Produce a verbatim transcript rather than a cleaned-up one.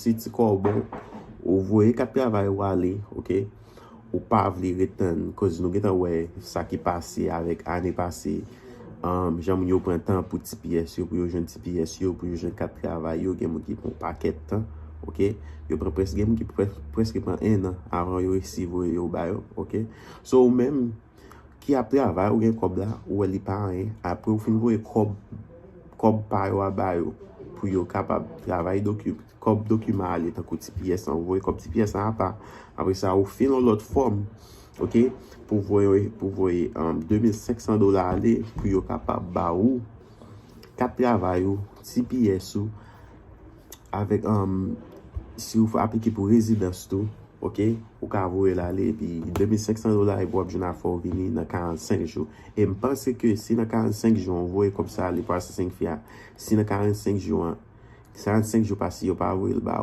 si ti kòb ou, ou voye kat travay ou ale, oke? Ou pa vle ret tann, koz nou gentan wè sa ki pase avèk ane pase, um, jan moun yo pran tan pou T P S yo, pou yo jwenn T P S yo, pou yo jwenn kat travay yo, gen moun ki pran pakèt tan, oke? Yo pran près, gen moun ki près, prèske pran en an avan yo resi voye yo ba yo, oke? So, ou menm ki ap travay, ou gen kòb la, ou wè li pa anyen. Apre, ou fin voye kòb, kòb pa yo a ba yo, pou yo kapab travay doki-, kòb dokiman ale, tankou T P S lan, ou voye kòb T P S lan apa. Apre sa, ou fin yon lòt fòm, oke, pou voye, pou voye, um, de mil senk san dola ale, pou yo kapab ba ou kat travay ou, T P S ou, avèk, um, si ou aplike pou rezidans tou, oke, ou ka voye l ale, epi de mil senk san dola, epi w ap jwenn afè w vini nan karannsenk jou. E m panse ke si nan karannsenk jou an, ou voye kòb sa ale pou asistenn fi a, si nan karannsenk jou an, karannsenk jou pase, yo pa voye l ba